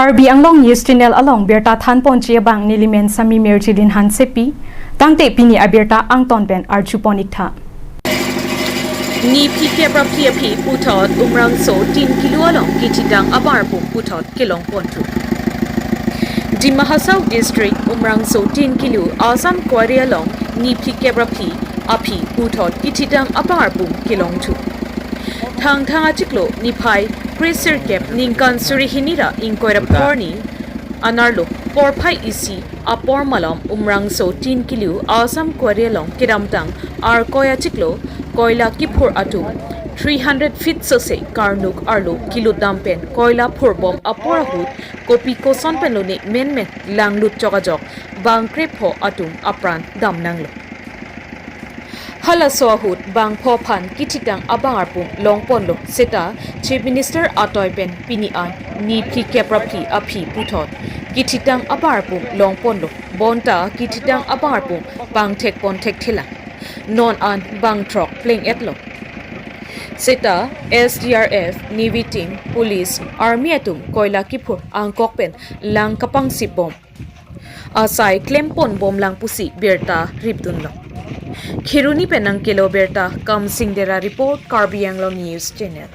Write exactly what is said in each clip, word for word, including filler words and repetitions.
Karbi Anglong News Channel along birta thanponji abang nelimen Sami Merjilin Hansepi, tangte pini abirta angton pen arjupon iktha. Niphli kepraphi aphi puthot Umrangso tin kilo along kithitang abang arpum puthot kelongponthu. Dima Hasao District Umrangso tin kilo Assam Quarry along niphli kepraphi aphi puthot kithitang abang arpum kelongthu. Thangthang achiklo niphai kresirkep ningkan suri hini ra ingkoi ra phli arni anarlo porphai isi apor malom Umrangso tin kilo Assam Quarry along kedamtang arkoi achiklo koila kiphur atum three hundred feet sose karnuk arlo kilut dam pen koila phurbom apor ahut kopi koson pen lone menmen langlut chok ajok bang krepho atum apran damnanglo. Halaso ahut bangpho aphan kithitang abang arpum longponlo seta Chief Minister atoi pen pini an niphli kepraphi aphi puthot kithitang abang arpum longponlo, bonta kithitang abang arpum pangthekpon thekthelang. Non an bang throk pleng-etlo seta S D R F, Navy team, police, army atum koila kiphur angkok pen lang kapangsipbom asai klemponbomlang pusi birta ripdunlo. Kheroni pen nangkelo birta Kamsing Dera report, Karbi Anglong News Channel.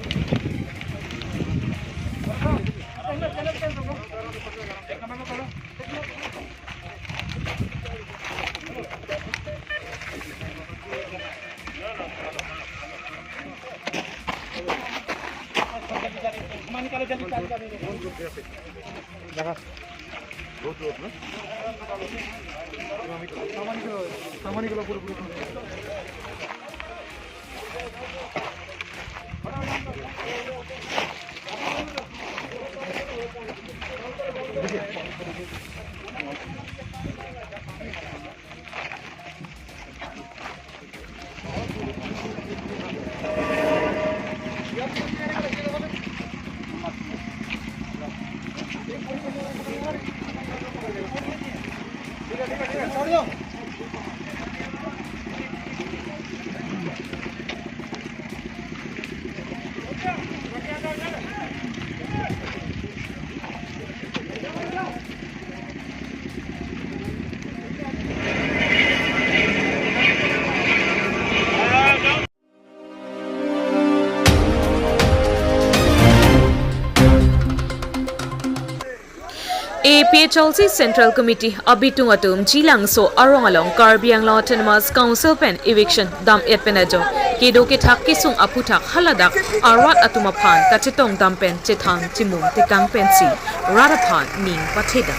A P H L C Central Committee abitung atum Jilangso arong along Karbi Anglong Autonomous Council pen eviction dam-et pen ajok kedo kethak kesung aphuthak haladak arat atum aphan kachetong dam pen chethang chimung tekang pensi rat aphan ning pathedam.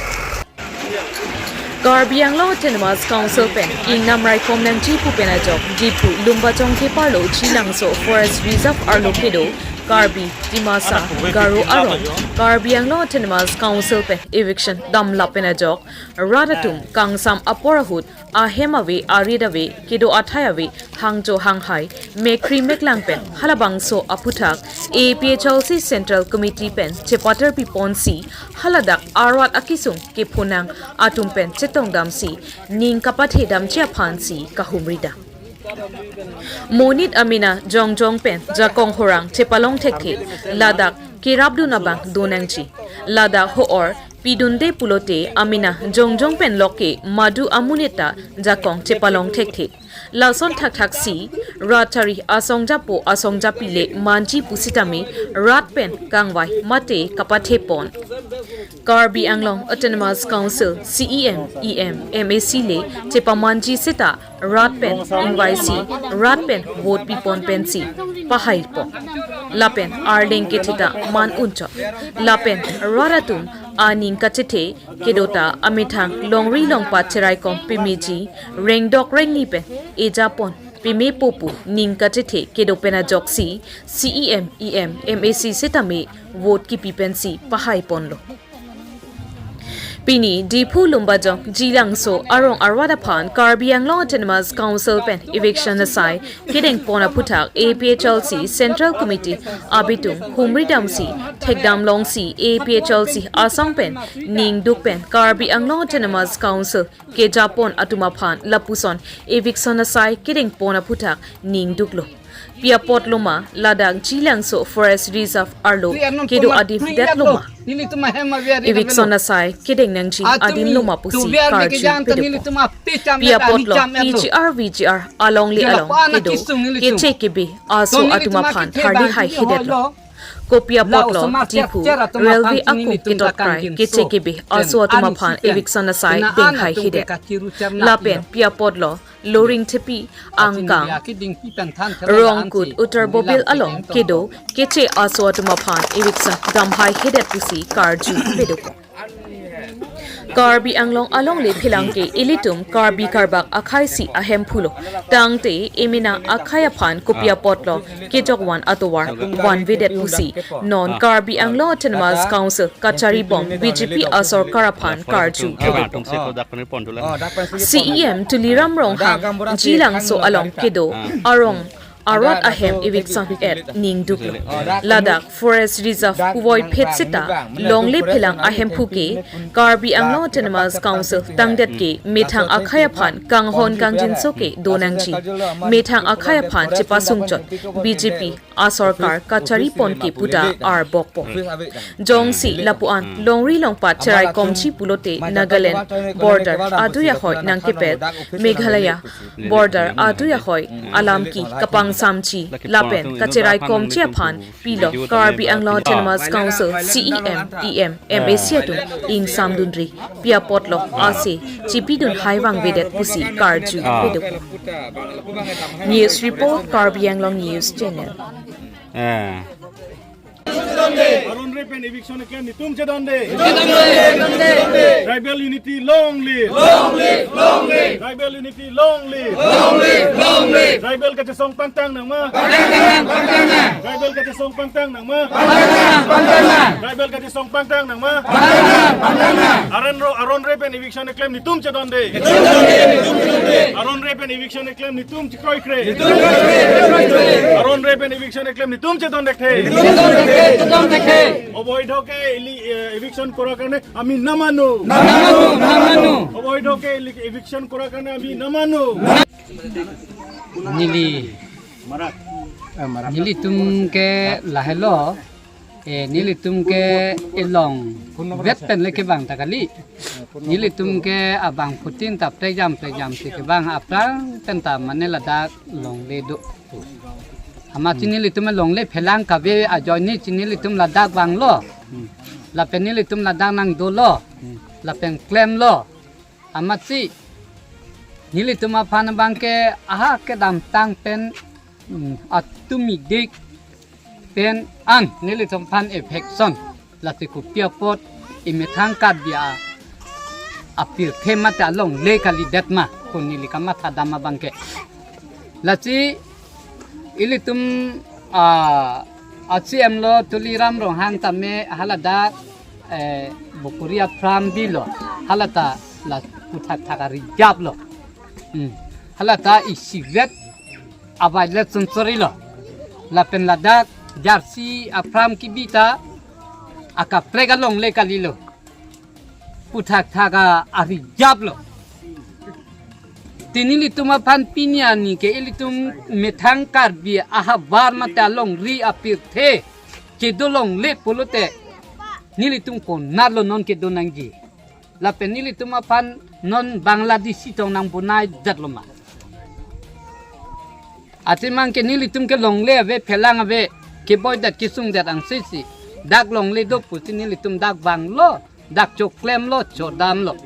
Karbi Anglong Autonomous Council pen ingnam raikom nangji pu pen ajok Diphu Lumbajong keparlo Jilangso Forest Reserve arlo kedo Karbi, Dimasa, Garo arong Karbi Anglong Autonomous Council pen eviction damlap pen ajok rat atum kangsam apor ahut ahem ave, arit ave, kedo athai ave, hangjo hanghai, mekri meklang pen halabangso aphuthak A P H L C Central Committee pen chepatar piponsi haladak arat akesung kephonang atum pen chetongdamsi ning kapathedamji aphansi kahumridam. Monit amena jongjong pen jakong horang chepalong thekthe, ladak kerapdun abang donangji. Ladak ho-or pidunde pulote amena jongjong pen loke madu amonit ta jakong chepalong thekthe. Lason thakthaksi rat chari asongjapo asongjapi le manji pusitame rat pen kangvai mate kapathepon. Karbi Anglong Autonomous Council C E M, E M, M A C le chepamanji seta rat pen ingvaisi rat pen vote pipon pensi pahaipon. Lapen arleng kethe ta man unchot. Lapen rat atum aning kachethe kedo ta amethang longri longpat cheraikom pemeji, rengdok rengni pen ejapon pemepo pu ning kachethe kedo pen ajoksi C E M, E M, M A C setame vote kipi pensi pahaiponlo. Pini Diphu Lumbajong Jilangso arong arvat aphan Karbi Anglong Autonomous Council pen eviction asai kedengpon aphuthak A P H L C Central Committee abitung humridamsi thekdamlongsi A P H L C asong pen ningduk pen Karbi Anglong Autonomous Council kejapon atum aphan lapuson eviction asai kedengpon aphuthak ningduklo. Pi apotlo ma, ladak Jilangso Forest Reserve arlo kedo adim detlo ma? Eviction asai kedeng nangji adim lo ma pusi karju pedopo. Pi apotlo P G R V G R alongle along kedo keche kebe aso atum aphan tharli haihedet lo? Kopi apotlo Diphu railway ako ketokrai keche kebe aso atum aphan eviction asai deng haihedet? Lapen pi apotlo Loringthepi, Angkang, Rongkut, Uttar Bopil along kedo keche aso atum aphan eviction dam haihedet pusi karju pedopo? Karbi Anglong alongle phelang ke ilitum Karbi Karbak akhei si ahemphu lo. Tangte emenang akhei aphan kopi apotlo kejok van atovar vanvedet pusi non Karbi Anglong Autonomous Council kacharibom B J P asorkar aphan karju pedopo. C E M Tuliram Ronghang Jilangso along kedo arong arat ahem eviction et ningduklo. Ladak Forest Reserve puvoiphit seta longle phelang ahemphu ke Karbi Anglong Autonomous Council tangdet ke methang akhei aphan kanghon kangjinso kedo nangji. Methang akhei aphan chepasungchot B J P asorkar kacharipon ke puta arbokpo. Jongsi lapu-an longri longpat cheraikomji pulote Nagaland border adui ahoi nangkepet, Meghalaya border adui ahoi alam ke kapangsamji lapen kacheraikomji aphan pilo Karbi Anglong Autonomous Council C E M, E M, M A C atum ingsamdunri? Pi apotlo ase chipidun hai vangvedet pusi karju pedopo. News report, Karbi Anglong News Channel. Eh. Aron Repen eviction keklem netum chedonde. Tribal unity long live. Long live, long live. Tribal unity long live. Long live, long live. Tribal kachesong pangtang nangma? Pangtang nang, pangtang nang. Tribal kachesong pangtang nangma? Pangtang nang, pangtang nang. Tribal kachesong pangtang nangma? Pangtang nang, pangtang nang. Aron Ro-, Aron Repen eviction keklem netum chedonde. Aron Repen eviction keklem netum chekroikre. Aron Repen eviction keklem netum chedon dekthe. Obhoidho ke ili, eh, eviction korar karne ami na manu. Na manu, na manu. Obhoidho ke ili eviction korar karne ami na manu. Neli, nelitum ke lahelo, eh, nelitum ke elong vet pen le kevang ta kali. Nelitum ke abangphutin ta prejam prejam si kevang, aphrang pen ta mane ladak longle do. Amatsi nelitum longle phelang kave ajoine si nelitum ladak vanglo. Lapen nelitum ladak nangdolo. Lapen klemlo. Amatsi nelitum aphan abangke aha kedamtang pen, mm, atum idik pen an nelitum aphan eviction. Lasi kopi apot emethang Karbi a, apirthe mate alongle kalidet ma, ko neli kamatha dam abangke. Lasi ilitum, ah, a C M lo Tuliram Ronghang tame haladak, eh, bokori aphrang bilo, halata la puthak thak a-reserve lo. Hmm. Halata isivet avai le chonchori lo. Lapen ladak jersey aphrang kebi ta akaprek alongle kalilo. Puthak thak a-reserve lo. Te nelitum aphan pini arni ke ilitum methang Karbi ahavar mate alongri apirthe kedo longle pulote nelitum konatlo non kedo nangji? Lapen nelitum aphan non Bangladeshi tong nangbonaidetlo ma? Athema ke nelitum ke longle ave, phelang ave, keboidet kesungdet angse si dak longle do pusi nelitum dak vanglo, dak choklemlo, chodamlo.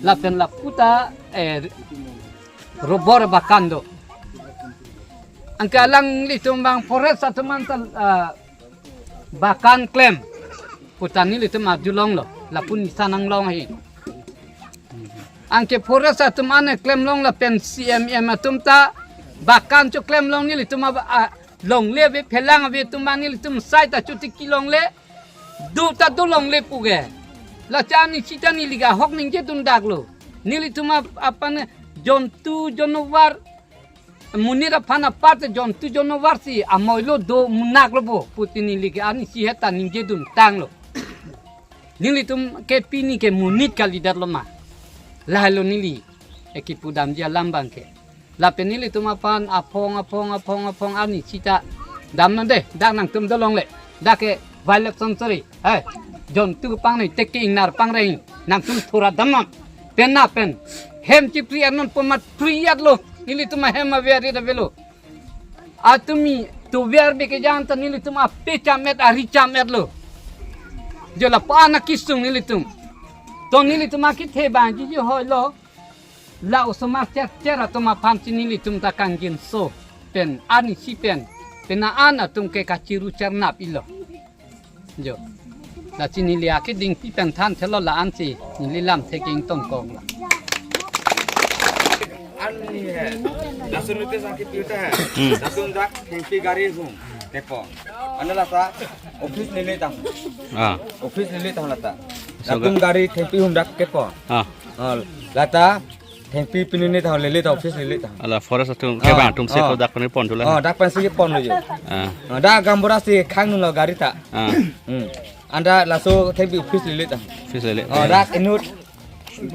Lapen lapu ta, eh, rubber bagan do. Anke alanglitum abang forest atum an ta, ah, bagan klem puta nelitum arjulonglo, lapu nisa nanglong ahin. Anke forest atum an klem long lapen C M M atum ta bagan choklem long nelitum ab-, a, longle ave, phelang ave atum an nelitum sai ta chotiki longle, do ta do longle pu ke. Lasi anisi ta neli ke ahok ningjedun daklo. Nelitum ap-, aphan jontu janovar, monit aphan apar te jontu janovar si amoilo do munak lo bo pusi neli ke anisi heta ningjedun tanglo. Nelitum ke pini ke monit kalidetlo ma? Lahelo neli, eh, kipudamji alam abangke. Lapen nelitum aphan aphong aphong aphong aphong ani sita damnon de, dak nangtum dolongle. Dak ke wildlife sanctuary. Hai. Jontu pangnoi, teke ingnar pangreng. Nangtum thura damnon. Pen na pen. Hem chipri arnon pomat priyat lo. Nelitum ahem aver ri avelo. Atumi to ver beke jan ta nelitum ape chamet ari chamet lo. Jo lapu-an akisung nelitum. To nelitum akithe bang jiji hoi lo. La osomar cher cher atum aphan si nelitum ta kangjinso pen ani si pen pen an atum ke kachiru chernap ilo. Jo. La si neli akedingpi pen than thelo la-an si neli lamthe ke ingtong kong la. Ani hai. Laso notice angki pita hai. Hmm. Laso dak thengpi gari hum. Tepo. Ano lata office lele tang. Ah. Office lele tang lata. So latum ga- gari thengpi hum dak kepo. Ah. Oh, lata thengpi pinine tang lele tang office lele tang. Ala forest atum ke bang atum se ko dak pani pon thula. Oh, dak pensi ke pon lo jo. Ah. Oh, dak gaonbura si khang nun lo gari ta. Ah. Hmm. Anda laso thengpi office lele tang. Office lele. Oh, dak inut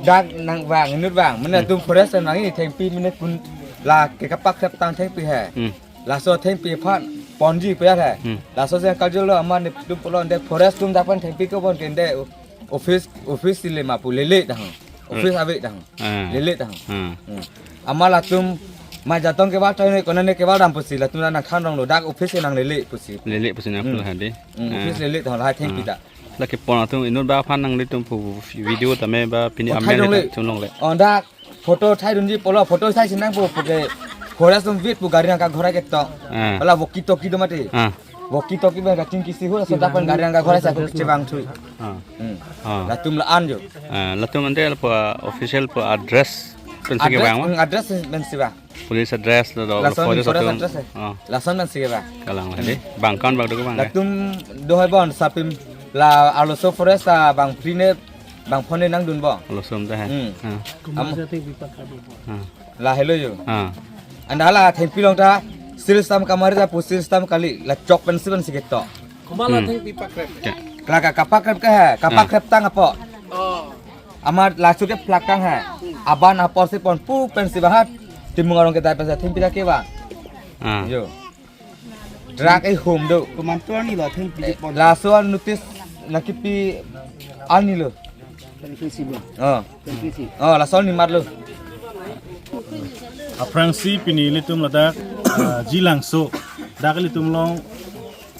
dak nangvang inut vang. Mena Hmm. tum forest nang ini thengpi mene kun la ke kapak sep tang thengpi hai. Hmm. Laso thengpi aphan ponji payat hai. Hmm. Laso se kajo lo aman tum pulo de forest tum dak pen thengpi ko pon ke de office office si lema pu lele tang. Office Hmm. ave tang. Ah. Lele tang. Hmm. Hmm. Amat latum ma jatong ke ba toy ne kona ne ke ba dam pusi latum nangthan rong lo dak office nang lele pusi. Lele pusi nang Hmm. pulo hadi. Hmm, Ah. Office lele tang lahai thengpi Ah. ta. Lake pon atum inut ba aphan nanglitum pu video tame ba pini Oh, amel thai dong le. Atum longle. Oh, dak photo thai dunji pulo photo thai sinang pu pu ke forest tum vit pu gari nang ka ghora ke to. Ah. Pala walkie talkie do mati. Ah. Walkie talkie ba kaching kisi hu so dak pen gari nang ka ghora sa ko chevang thu. Ah. Hmm. Ah. Latum la-an jo. Ah, latum ante lapu official pu address pensi ke Address, bang ma? Hmm, address pensi ba. Police address lo do Lason forest forest atum. Address eh. Ah. Lason pensi ke ba. Kalang hadi. Bang kan bang do bang. Latum do hai bon sapim la arloso forest ta bang prine bang phone nang dun bo. Lo som ta hai. Hmm. Ah. Am- Ah. La hello yo. Ah. Anda la thengpi long ta seal stamp kamari ta pu seal stamp kali la chok pensi pensi ke to. Kumala Hmm. thengpi pakrep. Ya. Kla ka kapakrep ke hai, kapakrep tang apo. Oh. Amat laso ke plak tang hai. Aban apor si pon pu pensi bahat. Timung arong ke dai pensi thengpi ta ke ba. Ah. Jo. Drug e hum do. Komantu ani lo thengpi ke pon. Laso notice nangkipi ani lo. Thengpi si bo. Oh. Thengpi si. Oh, laso ni mat lo. Aphrangsi pini ilitum ladak, ah, Jilangso. Dak ilitum long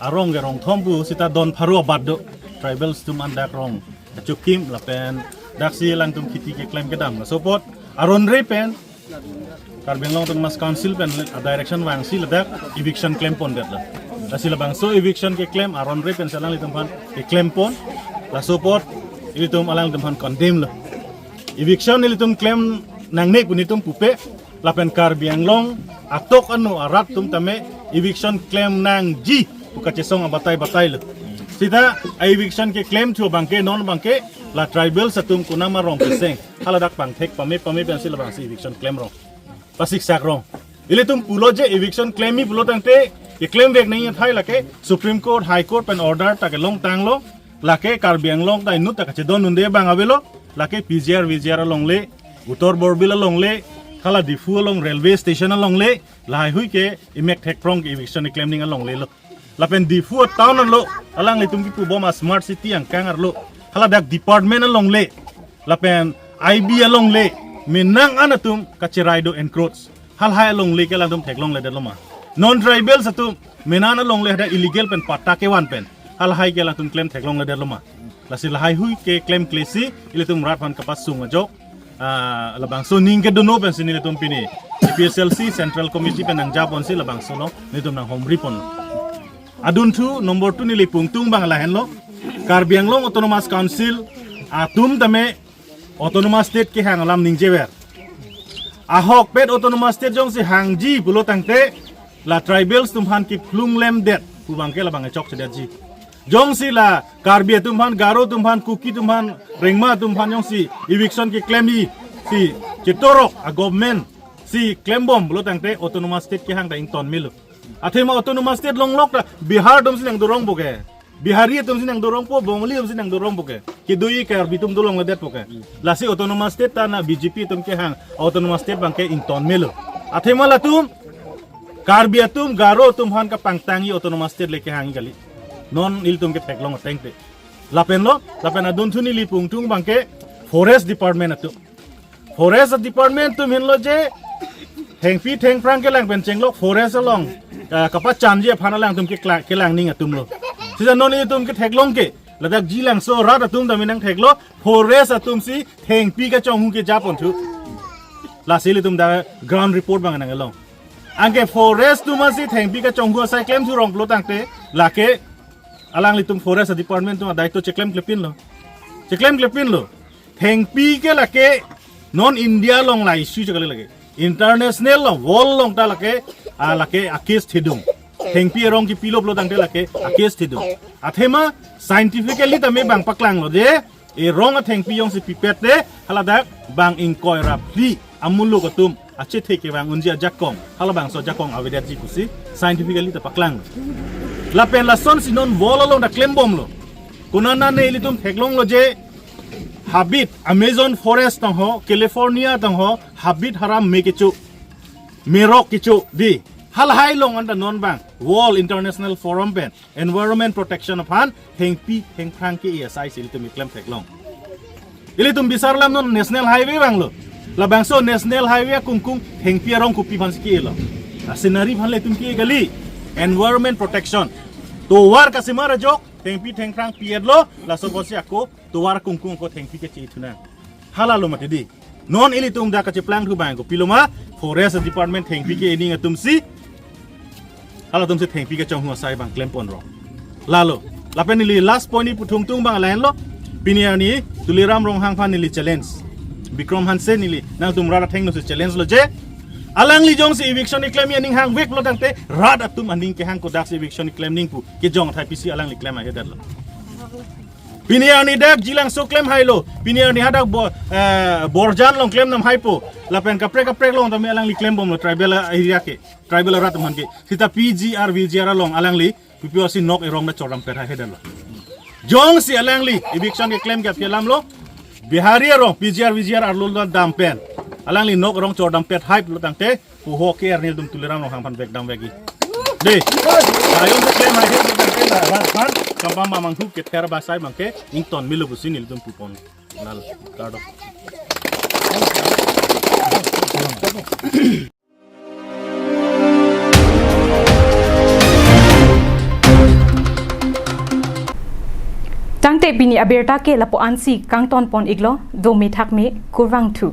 arong ke rong thom pu sita don pharo abat do. Tribals atum an dak rong achukim lapen dak si alangtum kheti keklem kedam. Laso apot aron re pen Karbi Anglong Autonomous Council pen a direction vangsi ladak eviction klem pon det la. Lasi labangso eviction keklem aron re pen si alanglitum aphan keklem pon. Laso apot ilitum alanglitum aphan condemn lo. Eviction ilitum klem nangne pu nelitum pupe lapen Karbi Anglong atok anu arat atum tame eviction klem nangji pu kachesong abatai batai lo. Sita a eviction keklem thu abangke non abangke la tribals atum kunam arong keseng. Haladak pangthek pame pame pensi labangsi eviction klem rong. Pasiksak rong. Ilitum pulo je eviction klemji pulo tangte keklem vek nangji athai lake Supreme Court, High Court pen order ta kelong tanglo. Lake Karbi Anglong ta inut ta kachedon unde bang avelo. Lake P G R, V G R alongle, Uttar Borbil alongle, hala Diphu along railway station alongle, lahai hui ke imek thek prong ke eviction keklem ning alongle lo. Lapen Diphu town arlo, alanglitum kipu bom a smart city angkang arlo, haladak department alongle, lapen I B alongle, menang an atum kacherai do encroach. Halahai alongle ke alangtum theklongledet lo ma. Non tribals atum, menang alongle hadak illegal pen patta kevan pen. Halahai ke alangtum klem theklongledet lo ma. Lasi lahai hui keklem klesi, ilitum rat aphan kapasung ajok. Ah, labangso aning kedo non pensi nelitum pini A P H L C Central Committee pen nangja ponsi labangso lo nelitum nanghomri pon. Adunthu number two neli pungtung bang lahenlo. Karbi Anglong Autonomous Council atum tame Autonomous State kehang alam ningjever. Ahokpet Autonomous State jongsi hangji pulo tangte la tribals atum aphan kephlung lemdet pu abangke labang chokchedetji. Jongsi la Karbi atum aphan, Garo atum aphan, Kuki atum aphan, Rengma atum aphan jongsi eviction keklemji si chetorok a government si klembom pulo tangte Autonomous State kehang ta ington melo. Athema Autonomous State longlok ta Bihar atum si nangdorong bo ke. Bihari atum si nangdorong po, Bongali atum si nangdorong po ke. Kedoji Karbi atum dolongledet po ke. Lasi Autonomous State ta na B J P atum kehang Autonomous State abangke ington melo. Athema latum Karbi atum, Garo atum aphan kapangtangji autonomous state le kehang kali. Non ilitum ketheklong ateng te. Lapen lo, lapen adunthu neli pungtung abangke forest department atum. Forest department atum henlo je thengpi thengphrang kelang pen chenglok forest along, ah, kapachanji aphan alangtum keklang, kelang ning atum lo. Sisa non ilitum ketheklong ke, ladak Jilangso rat atum dam nangtheklo, forest atum si thengpi kachonghu ke japon thu. Lasi ilitum dak ground report abang nang-elong. Anke forest atum si thengpi kachonghu asai klem thu rong pulo tangte, lake alanglitum forest department atum adai to cheklem klepin lo. Cheklem klepin lo. Thengpi ke lake non India along la issue chekali lake. International along, world along ta lake, ah, lake a-case thedung. Thengpi erong kipilo pulo tangte lake a-case thedung. Athema scientifically tame bang paklang lo je, erong athengpi jongsi pipet te, haladak bang ingkoi ra phli amuluk atum achethe kevang unji ajakong, halabangso ajakong avedetji pusi scientifically ta paklang. Lapen lasonsi non world along ta klembomlo. Konatne ilitum theklonglo je, habit, Amazon forest tangho, California tangho, habit haram me kecho, merok kecho di. Halahai along anta non bang World International Forum pen Environment Protection aphan thengpi thengphrang ke-e asai si ilitum keklem theklong. Ilitum bisar alam non National Highway abang lo. Labangso National Highway akungkung thengpi arong kopi aphansi ke-e lo? A-scenery aphan le itum ke-e kali. Environment protection. Tovar kasimar ajok thengpi thengphrang pi-et lo, laso apotsi ako tovar akungkung ako thengpi keche-e thu nang. Hala lo mati di. Non ilitum dak kacheplang thu abang kopilo ma, forest department thengpi ke-e ning atum si, halatum si thengpi kachonghu asai abang klempon rong. Lalo, lapen neli last point ni puthung tung abang lahenlo, pini arni Tuliram Ronghang aphan neli challenge. Bikram Hanse neli nangtum rat athengno si challenge lo je, alangli jongsi eviction keklem aning hangvek lo tangte, rat atum aning kehang kodak si eviction keklem ning pu kejong athai pisi alangli klem ahedetlo. Pini arni dak Jilangso klem hailo. Pini arni hadak bo, eh, Borjan along klem nam haipo. Lapen kaprek kaprek along tame alangli klembomlo tribal area ke, tribal arat atum aphan ke. Sita P G R, V G R along alangli P P O C nok erong ta chordam pet hai hedetlo. Jongsi alangli eviction keklem ke aphi alam lo, Bihari arong P G R, V G R arlo ta dam pen, alangli nok erong chordam pet hai pulo tangte, puho ke arni ilitum Tuliram Ronghang aphan vekdam vekji. Dei. Ayon ta klem hai pulo tangte, la rat aphan kampam mamang hu kether ba asai abang ke ington milo pusi nelitum pupon. Lalo, kardom. Tangte pini abirta ke lapu-ansi kangtonpon iklo, dome thakme, kurvangthu.